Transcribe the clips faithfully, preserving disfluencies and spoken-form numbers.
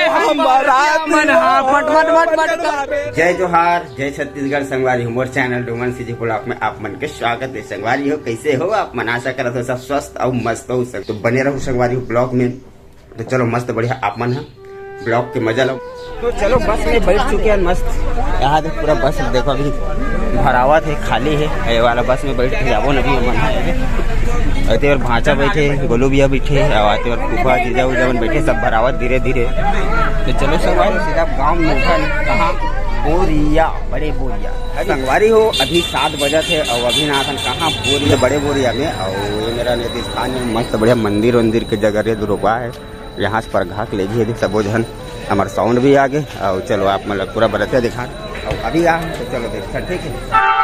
हम बारात मन, हाँ, मत, मत, मत, मत। जय जोहार, जय छत्तीसगढ़ संगवारी हो, मोर चैनल डोमन सीजी ब्लॉग में आप मन के स्वागत है। संगवारी हो, कैसे हो आप मन? आशा करत हो सब स्वस्थ अउ मस्त हो। सब तो बने रहो संगवारी हो ब्लॉग में। तो चलो, मस्त बढ़िया आप मन ह ब्लॉग के मजा लो। तो चलो, बस में बैठ चुके हैं मस्त। यहाँ देख, पूरा बस देखो अभी भरावत है, खाली है। ये वाला बस में बैठ के जाबो न अभी मन है। अते और भांचा बैठे, गोलू भैया बैठे, और आते और फूफा जीजा उजा मन बैठे, सब भरावत धीरे धीरे। तो चलो संगवारी, सीधा गाँव में उठन, कहाँ? बोरिया, बड़े बोरिया। संगवारी हो, अभी सात बजत है और अभी ना आथन कहाँ? बोरिया, बड़े बोरिया में। और ये मेरा नीतीश खान है, मस्त बढ़िया मंदिर वंदिर के जगह रे, रुकवा है। यहाँ से परघा के लेगी है सबो झन। हमार साउंड भी आ गए। और चलो, आप मतलब पूरा बरतिया दिखा। और अभी आ, तो चलो देखते हैं, ठीक है।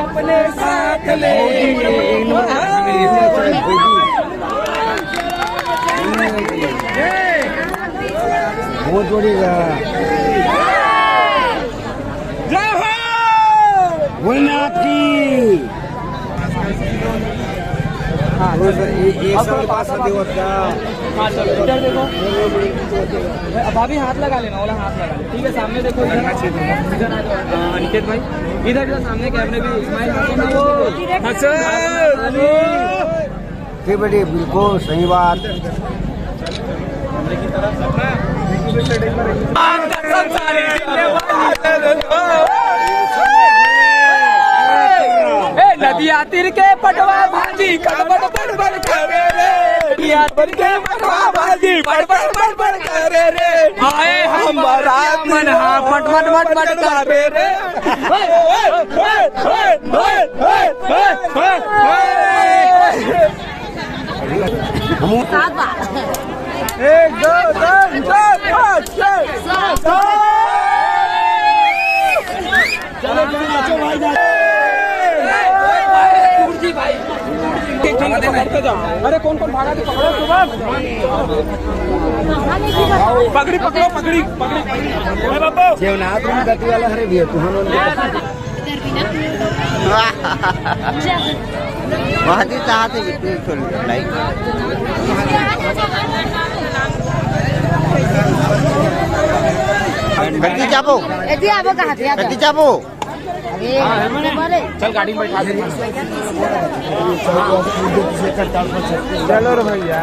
अपने साथ ले। बहुत बढ़िया। जय हो। भोलेनाथ की। हाँ, ये, ये सब पास देवत का। हाँ, चलो, इधर देखो। भाभी, हाथ लगा लेना, वाला हाथ लगा ले। ठीक है, सामने देखो, इधर। इधर आ जाओ। हाँ, अनिकेत भाई, इधर, इधर सामने कैमरे भी, स्माइल मारो ना वो। हंसो। ठीक बेटी, बिल्कुल सही बात। ए, नदिया तीर के पटवा भाजी, कटपट पटपट करे रे। नदिया तीर के पटवा भाजी, पटपट पटपट करे रे। आए हम बारात मन, हाँ, पटपट पटपट करे रे। सात बार। एक, दो, तीन, चार, पाँच, छः, सात। चलो, चलो, नाचो भाई, नाचो। अरे, कौन, कौन भागा तो पकड़ो, सुबह। पगड़ी पकड़ो, पगड़ी, पगड़ी, पगड़ी। अरे बाबा। जेवनाथ रूम गति वाला, अरे भैया, तू हम लोग वहाँ से चाहते बिल्कुल लाइक। गड्डी चापो। ए, जी, आबो कहाँ से? गड्डी चापो। अरे, चल, गाड़ी में बैठा दे। चलो रे भैया।